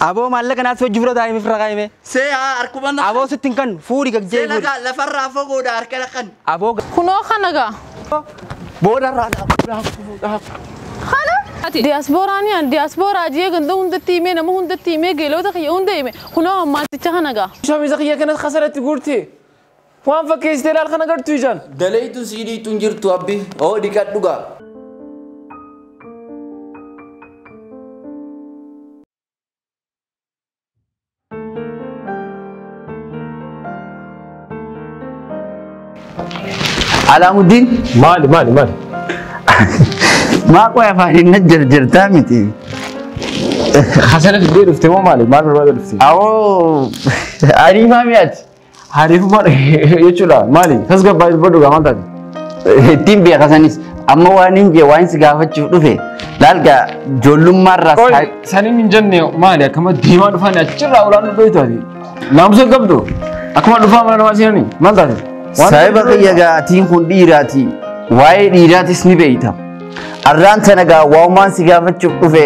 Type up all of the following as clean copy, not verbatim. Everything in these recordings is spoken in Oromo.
Aboo maallaqa naas hojii fura taa'ee firra kaa'ime. See harkuma na. Aboo sitti hin kannu fuudhi gagjee See laga lafarraa fagoodha harka dhaqan. Aboo Kunoo kana gaa. Boodarraa dhaabu. Kana? Diyaaspooraan yaan diyaaspooraa jee ganda hundatti himee nama hundatti himee geelota kiyya hunda hime kunoo ammaanticha kana gaa. Shamiza kiyya kanas kasalatti guurte. Waan fakkeessitee laal kana gartuu ijaan. Daleeytuun sii dhiituun jirtu abbi. Oo dhiqadhu gaa. Alaamuddin. Maali maali maali? Maa qoy afaan na jarjartaa miti. Kasala fiddee dhufte moo maali? Maal barbaada dhufte? Awoo ariifaa mi'aati. Ariifuma jechuudha maali? Tasgabbaa'ee dubbadhu gaa maal taate? Ittiin beekasanis amma waan hin jee waan si gaafachuuf dhufe laal gaa ijoollummaarraa. Qoy saniin hin jenne maali akkama deemaa dhufan achirraa olaan dhufee taate? Naamusa hin qabdu akkuma dhufaa mana namaa seenanii maal taate? Saahiba kiyya gaa atiin kun dhiiraati. Waa'ee dhiiraatis ni beeyta. Arraan tana gaa waa'umaan si gaafachuuf dhufe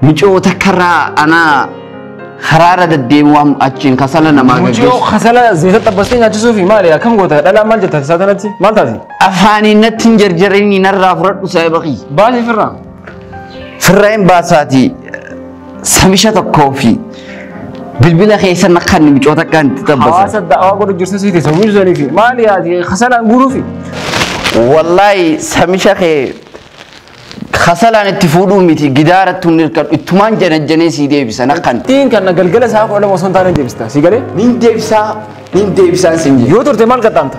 micoo takkarraa anaa karaarra deddeemu waan achiin kasala namaa Mucoo gaggeessu. kasala zayita xabbastee nyaachisuufi maali akkam goota dhalaa maal jetta isaa tanatti maal taate? Afaaniin natti hin jarjarinii narraa fudhadhu saahiba kiyya. Baasii firraa. Firraa hin baasaati samisha tokkoo fi bilbila keessa naqanni micoo takkaan itti xabbasa. Hawaasa da'awaa godhu jirtu siite sammuu saniifi maali ati kasalaan guuruufi? Wallaahi samisha kee kasalaan itti fuudhuu miti gidaaratti hin hirkadhu ittumaan janajjanee sii deebisa naqan. Ittiin kan galgala isaa 12 osoo hin taane deebista si galee? Nin deebisaa nin deebisaan sin jedhe. Yoo turte maal qaxxaamta?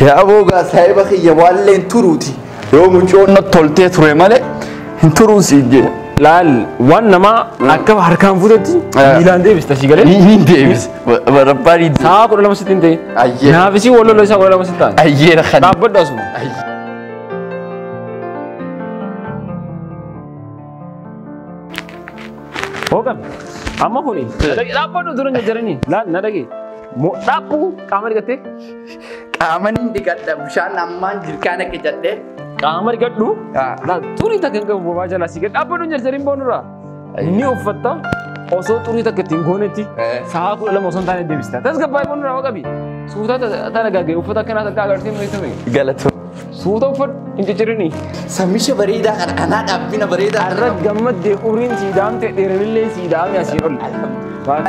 Yaa boogaa saahiba kiyya waalleen turuuti. Yoo mucoon na toltee ture malee hin turuun siin jedhe. Laal waan namaa akka harkaan fuutetti miilaan deebista si galee? Nin deebisa. Barabbaan hin Sa'a 12 sitti hin ta'in. Ayyee. Naafisii wal loloo isaa 12 sitti ta'an. Ayyee naqan. Dhaabbadhu asuma. Hooqan amma kuni dhaabbadhu dura jajjaranii laal na dhagee dhaabbu qaama dhiqattee Qaama nin dhiqadha bishaan ammaan jirkaana qicadhee. qaama dhiqadhu laal xurii takka hin qabu bobaa jalaa si gad dhaabbadhu jarjariin boonurraa ni uffatta osoo xurii takka ittiin goonetti sa'a 12 osoo hin taane deebista tasgabbaa'ee boonurraa hooqabi suuta tana gaggee uffata akkanaa takka agartee meesame Galatoo. suuta uffadhu hin ciccirinii. Samisha bareedaa kana anaa dhaabbina bareedaa Arra gammaddee umriin sii daamte dheerinillee sii daame asiin ol.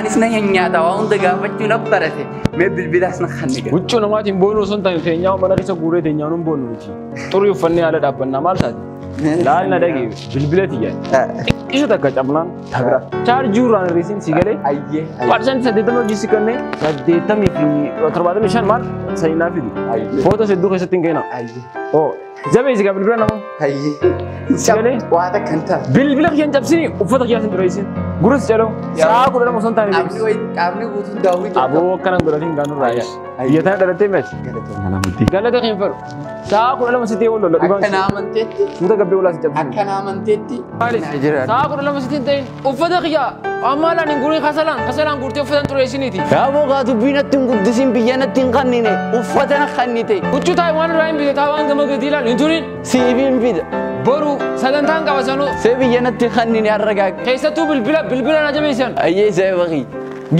Anis na nyaata waa hunda gaafachuu na barate. Mee bilbilaas na kanni gara. Huccuu namaatiin boonuu osoo hin taane teenyaa mana keessa guuree teenyaa nuun boonu nuti. Xurii uffannee haala dhaabbannaa maal taate? Laal na dhagee bilbila tiyya. Xiqqisho takka cabnaan tabira. Chaarjii irraan hir'isiin si galee. Ayyee. Parsantii 80 hojii si kennee 85 maal sanii fidi. Footoo hedduu keessatti hin kenna. Ayyee. Oo jabeessi gaa bilbila nama. Ayyee. Galee? Waa takka hin taane. Bilbila kiyya hin cabsini uffata kiyyaas hin xureessin. Gurus jedhu sa'a 12 osoo hin taane Qaamni wayii qaamni guutuun daawwii jedhama. Aboo akkanan godhatiin gaanurraa yees. Biyya tana dhalattee mees. Galata hin fedhu. Sa'a 12 sitti wal lola dhugaan. Akkana amanteetti. Suuta gabbee ulaa si cabsini. Akkana amanteetti. Maalis sa'a 12 sitti hin ta'in uffata kiyya ammaa laan hin guurin kasalaan kasalaan guurtee uffata hin xureessiniiti. Yaa boogaa dubbii natti hin guddisin biyya natti hin kannine uffata na kannite. Huccuu taa'e waan irraa hin bite taa'e waan gama gadi ilaalu hin turin. Siifiin fida. Boru sagantaan qaba sanuu See biyya natti hin kannine har'a gaagge. keessattuu bilbila bilbila na jabeessan. Ayyee saahiba kiyya.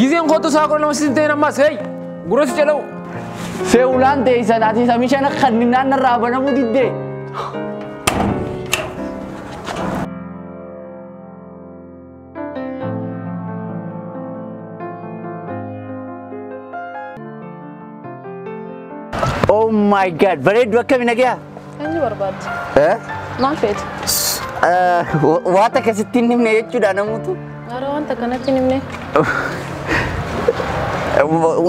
Gizeen kootu sa'a 12 sitti hin ta'in ammaas hey gurra si jedhamu. See ulaan teessan ati samisha na kanninaan narraa banamuu diddee. Oh my God, bareedu akkami nagayaa? Eenyu barbaadde? Eh? Maal feete? Waa takka sitti hin himne jechuudha namuutu. Gara wanta kanatti hin himne.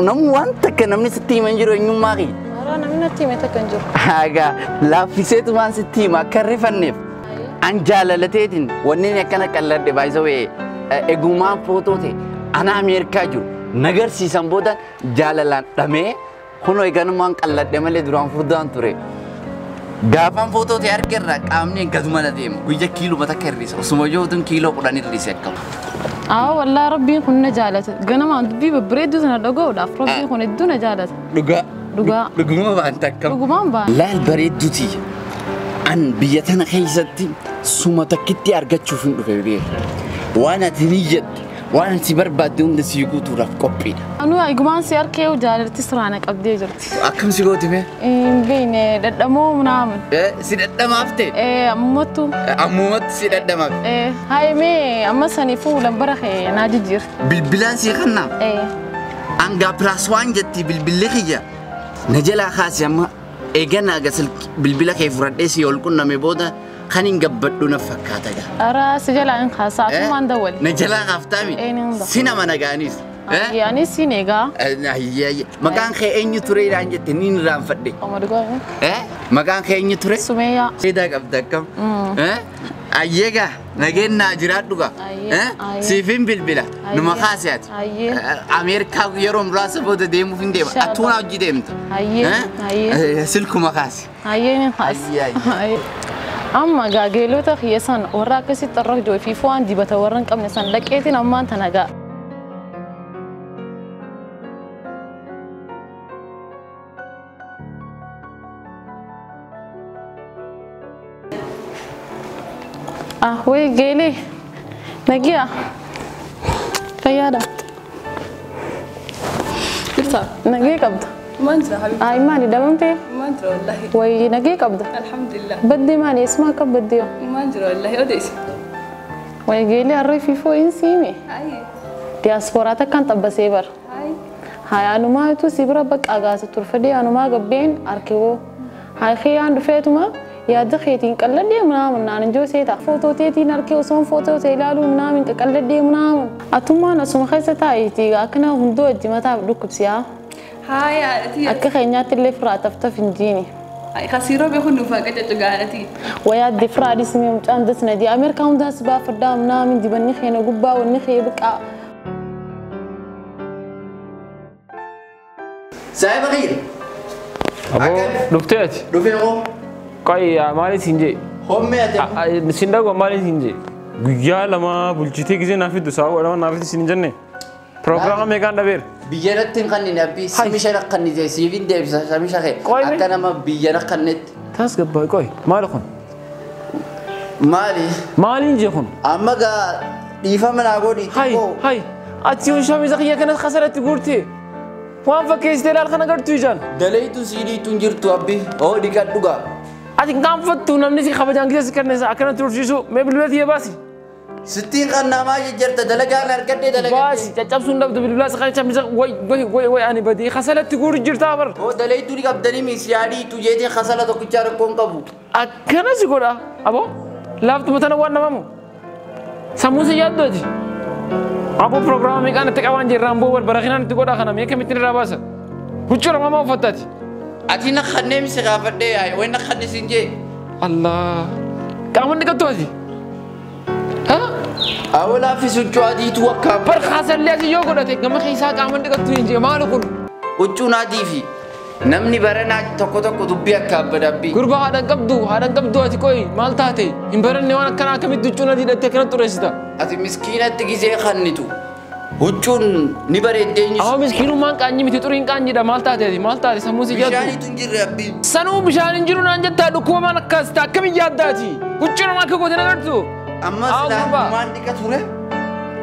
Namni waan takka namni sitti hima hin jiru eenyummaa kiyya. Gara namni natti hime takka hin jiru. Haga laaffiseetumaan sitti hima akka hin rifanneef. An jaalalateetiin wanni akkana qalladhe baay'isawee egumaan footoo ta'e ana Ameerikaa jiru nagarsiisan booda jaalalaan dhamee kunoo eganumaan qalladhe malee duraan furdaan ture. Gaafan footoo ta'e harka irraa qaamni gaduma na deema guyya kiiloo takka hir'isa osuma yootuun kiiloo 10 hir'ise akkam. Aa wallaahi rabbiin kun na jaalata. Ganamaan dubbii babbareedduu sana dhaga'uudhaaf rabbiin kun hedduu na jaalata. Dhugaa. Dhugaa. Dhuguma waan takkam. Dhugumaan baana. Laal bareedduuti. An biyya tana keessatti suma takkitti argachuuf hin dhufe beeku. Waan ati ni jette Waan si barbaadde hunda sii guutuudhaaf qophiidha. Anu eegumaan si harkee jaalalti siraana qabdee jirti. Akkam si goote mee? Hin beekne dhadhamoo munaamin. Si dhadhamaaf ta'e? Ammattu. Ammumatti si dhadhamaaf. Hayi mee amma saniifuu lambara kee naa jijjiir. Bilbilaan sii kannaa? Angaa piraas waan jetti bilbilli kiyya. Na jalaa kaasi amma eeganaa ga bilbila kee fudhadhee si ol qunname booda kan hin gabbadhu na fakkaata gaa. Ara si jalaa hin kaasaa atumaan dawwali. Na jalaa kaaftaami? Si nama nagaanis. Anis siin eegaa. Maqaan kee eenyu ture dhaan jette niin irraanfadhe. Maqaan kee eenyu ture? Sumeeyyaa. Seedaa qabda akkam? Ayyeegaa nageenyaa jiraadhu gaa. Siifin bilbila numa kaase ati. Ameerikaa yeroo muraasa booda deemuuf hin deema. Atuun hojii deemta. Silkuma kaase. Ayyee ni kaase. Amma gaageelota kiyya san warra akkasitti xarra fi waan dibata warra hin qabne san dhaqeetiin ammaan tana gaa. Ah, wai geele. Nagiya. Fayyaadha. Jirta. Nagee qabda. Maan jira habibi. Ay maali dhabamtee? Maan jira wallahi. Wai nagee qabda. Alhamdulillah. Baddee maali eessumaa akka baddee yoo? Maan jira wallahi odeessi. Wai geele harree fiifoo hin siime. Ayi. Diyaasporaa takkaan xabbasee bara. Ayi. Haa anumaa si bira bakka gaasa turfadee anumaa gabbeen arkewoo. Haa kiyyaan dhufeetuma yaadda keetiin qalladhee munaamun naan injoo seeta. Footoo teetiin harkee osoon footoo ta'e ilaaluu munaamin qalladhee munaamun. Atummaan asuma keessa taa'itii akkana hundoo wajji mataaf dhukkubsiyaa. Haa yaadati. Akka keenyaatti illee firaa taftaf hin jiini. Kasiiroo beekuun nuuf haqa caccugaadhati. Wayaadde firaa dhiisni mucaan dasnadi Ameerikaa hundaas baafadhaa munaamin dibanni keena gubbaa wanni kee biqaa. Saayiba kiyya. Aboo dhuftee ati? Dhufee hoo? Qoy maali siin jee? Hommee ati? Siin dhagoo maali siin jee? Guyyaa lama bulchitee gisee naaf fiddu sa'a lama naaf fiddu siin hin jenne. Proogiraama meeqaan dhabeera? Biyya irratti hin kannine abbii samisha rakkannite siif hin deebisa samisha kee akka nama biyya rakkannetti. Taas gabbaa qoy maali kun? Maali? Maaliin jee kun? Amma gaa dhiifama naa godhi xiqqoo. Hay ati yoo shamisa kiyya kanas kasaratti guurte. Waan fakkeessitee ilaal kana gartuu ijaan. Daleetu siidhiitu hin jirtu abbii hoo dhiqadhu gaa. Ati gaanfattu namni si kabajaan keessa si kenneessa akkana tursiisu mee bilbila tiyya baasi. Sittiin qannaamaa jejjerta dalagaan argadhee dalagadhee. Baasi caccabsuun dhabdu bilbila si kan shamisa way way way way ani badii kasalatti guuru jirtaa bar. Hoo daleetu ni qabdanii miisiyaadhiitu jeetee kasala tokkichaa rakkoo hin qabu. Akkana si godha aboo laaftuma tana waan namamu sammuun si yaaddooti. Aboo proogiraama meeqaan itti qabaan jirraan boo barakinaan itti godhaa kana mee kamittiin irraa baasa. Huccuu ramamaa uffattaati. Ati na kannee misi gaafadhee yaa'i wayi na kanne siin jee. Allah qaamonni dhiqattu ati. Awwa laaffis huccuu adiitu akka. Bar kaasallee asii yoo godhate gama keessaa qaamonni dhiqattu hin jee maali kun. Huccuun adii fi namni baranaa tokko tokko dubbii akka abbadabbii. Gurbaa haadha hin qabdu ati qoyi maal taate hin baranne waan akkanaa akkamitti huccuun adii hidhattee akkana xureessita. Ati miskiinatti gisee kannitu. Huccuun ni bareeddee eenyus. Amma miskiinummaan qaanyii miti xuriin qaanyiidha maal taate ati maal taate sammuu si yaaddu. Bishaanitu hin jirre abbii. Sanuu bishaan hin jiru naan jettaa dhukkuba maan akkas ta'a akkamiin yaaddaati? Huccuun nama akka goote na gartu. Amma silaa maan dhiqa ture?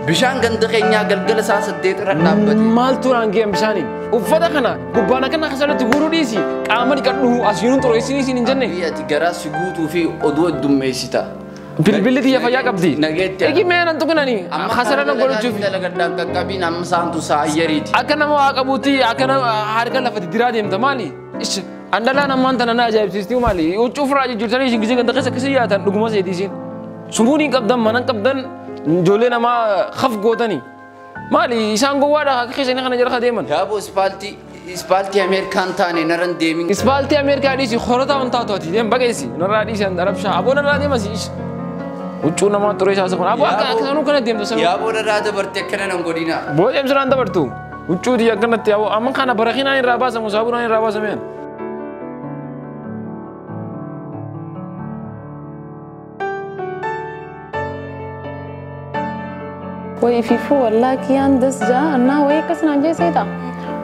Bishaan ganda keenyaa galgala sa'a 8 irra dhaabbate. Maaltu naan ga'e bishaaniin? Uffata kana gubbaan akkana kasalatti guuruu dhiisi qaama dhiqadhu asiinuun xureessinii siin hin jenne. Abbii ati garaa si guutuu fi oduu heddummeessita. Bilbilli xiyya fayyaa qabdi. Nageetti. Egi mee nan tuqinani kasala na godhachuuf. Dalagadhaan qaqqabiin amma saantu sa'a ayyariiti. Akka nama waa qabuutti akka nama harka lafatti diraa deemta maali? Ishi andalaan ammaan tana na ajaa'ibsiistii maali? Huccuu furaa jijjiirtanii isin gisee ganda keessa akkasii yaatan dhuguma seetii isin. Sumuun hin qabdan mana hin qabdan ijoollee namaa haf gootanii. Maali isaan gowwaadha akka keessanii kana jala deeman. Yaaboo ispaaltii Ameerikaan taane narran deemin. Ispaaltii Ameerikaa dhiisi horota waan taatu ati deem baqeessi narraa dhiisi arabshaa aboo narraa deemasi ishi. Huccuu namaa xuree isaa kun aboo akka akkanuu kana deemtu sana. Yaaboo narraa dabarte akkana nan godhina. Boo deemsiraan dabartu huccuu xiyya akkanatti aboo amma kana barakinaan irraa baasamu saamunaan irraa baasameen. Wai fiifuu wallaa kiyyaan das jaa annaa wayii akkas naan jee seeta.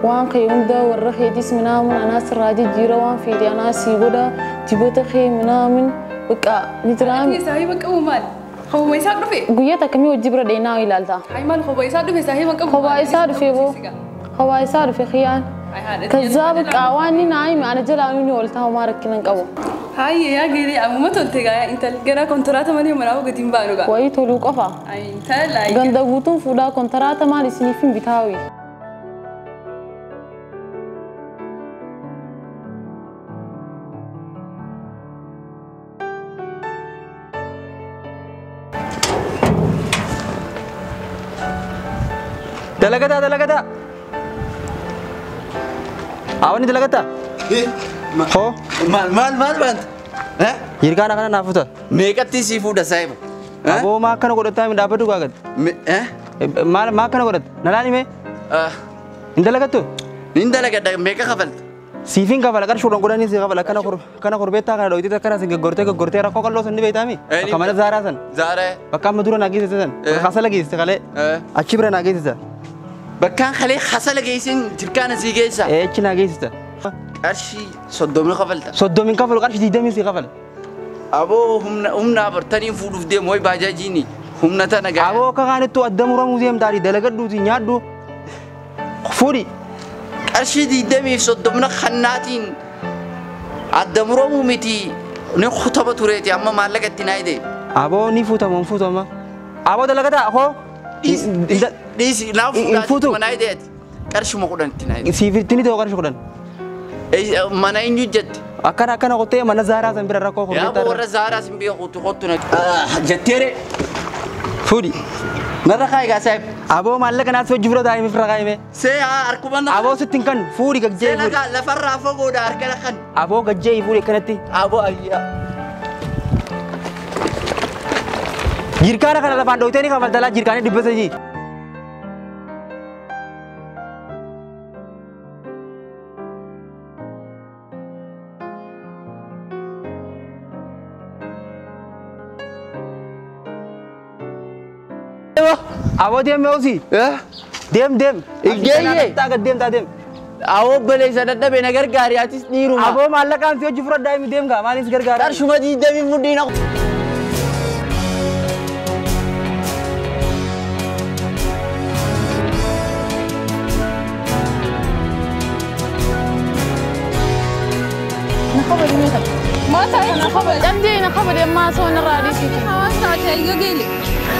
Waan kee hunda warra keetis minaamin anaa sirraa jijjiira waan fedhe anaa sii godha dibata kee minaamin bakka ni jiraami. Ati saahiba qabu maal? Kophaa isaa dhufe. Guyyaa takkamii hojii bira deenaa ilaalta. Hayi maal kophaa isaa dhufe saahiba qabu. Kophaa isaa dhufe boo. Kophaa isaa dhufe kiyyaan. Kazzaa bakka waan inni naa hime ana jalaa inni ol taa'u maa rakkina hin qabu. Hayi yaa geelee ammuma tolte gaa intal gara kontiraata malee manaa gatiin baanu gaa. Wayii toluu qofa. Intal Ganda guutuun fuudhaa kontiraata maal isiniif hin bitaawi. Dalagataa dalagataa. Awani dalagataa. Hoo. Maal maal maal baanta? Yirkaana kana naaf fuuta. Meeqatti sii fuudha saayiba? Aboo maa akkana godhataa hin dhaabbatu gaagad. Maal maa akkana godhatta? Na laali mee? Hin dalagattu? Nin dalagadha meeqa kafalta? Siifin kafala qarshii kudhan kudhanii si kafala akkana korbeettaa kana dhoyitee akkana sin gaggortee gaggortee rakkoo qalloo san ni beektaami? Bakka mana zaaraa san. Zaaraa. Bakka amma dura naa geessise san. Bakka hasala geessise kalee. Achi bira naa geessisa. Bakkaan kalee hasala geessin jirkaana sii geessa. Achi naa geessisa. Qarshii 30 kafalta. 30 kafalu qarshii 20 si kafala. Aboo humna abartaniin fuudhuuf deemu wayi baajaajiini humna tana gaa. Aboo akka kaanittuu adda muramuu deemtaadhi dalagadhuuti nyaadhu fuudhi. Qarshii 20 fi 30 kannaatiin adda muramuu miti ni kutaba tureeti amma maallaqa itti naa hidhe. Aboo ni fuutama hin fuutama. Aboo dalagataa hoo. Dhiisi naa fuudhaati mana hidheeti qarshuma 10 itti naa hidhe. Siif itti ni ta'u qarshii 10. Mana eenyu jette? Akkana akkana qottee mana zaaraa san bira rakkoo Yaa korbeettaa. warra zaaraa sin biyya kottu kottu na. Jetteere. Fuudhi. Narra kaayi gaa saayib. Aboo maallaqa naas hojii fira taa'ee firra kaayime. See haa harkuma na. Aboo sitti hin kan fuudhi gajjee See fuudhi. lafa lafarraa fagoodha harka kan. Aboo gajjee fuudhi akkanatti. Aboo ayyaa. Jirkaana kana lafaan dhoyitee ni kafaltalaa jirkaanii 300. Aboo deem meesii. Deem deem. Iggeeyye. Taa deem taa deem. Awoo baleessa dadhabee na gargaari atis dhiiruma. Aboo maallaqaan si hojii fudhadhaa himi deem gaa maaliin si gargaara? Qarshuma 20 mudhiina. Na kabari mee takka. Maal taate na kabali? Dhabdee na kabari ammaa osoo narraa dhiisiti. Hawaan taate ayyo geele.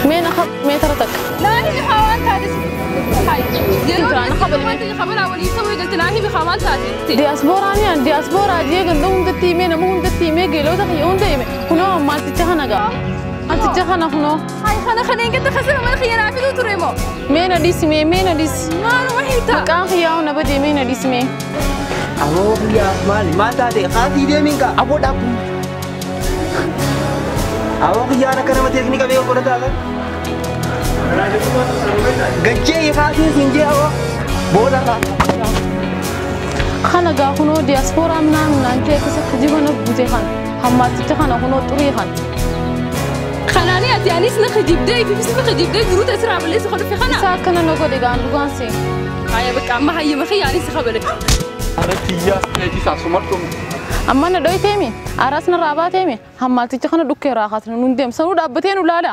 Mee na mee tara takka. Naani hawaan taate. Hayi. Yeroo Na kabali mee. kabala walii ta'uu eegalte naa himi hawaan taate. Diyaaspooraan yaan diyaaspooraa jee ganda hundatti himee nama hundatti himee geelota kiyya hunda hime kunoo maalticha kana gaa. Maalticha kana kunoo. Hayi kana kana eeggatta kasara mana kiyya naa fiduu ture moo? Mee na dhiisi mee mee na dhiisi. Maaluma himta? Maqaan kiyyaa na badee mee na dhiisi mee. Aboo kiyyaa maali maal taate haasii deemiin kaa aboo dhaabbu. Aboo kiyyaan akka nama teeknika beeku godhataa kan. Gajjee haasiin siin jee aboo. Booda kaa. Kana gaa kunoo diyaaspooraa minaa minaan jee keessa kijiba na buute kana hammaaticha kana kunoo xurii kana. Kanaani ati anis na kijibdee ififis na kijibdee jiruuta isiraa balleessu kan dhufe kana. Isa akkana na godhe gaan dhugaan seen. Haya bakka amma hayyama kiyya anis kabale. Amma na dhoyteemi aras narraa baateemi hammaaticha kana dhukkee irraa kaasne nun deemsanuu dhaabbatee nu laala.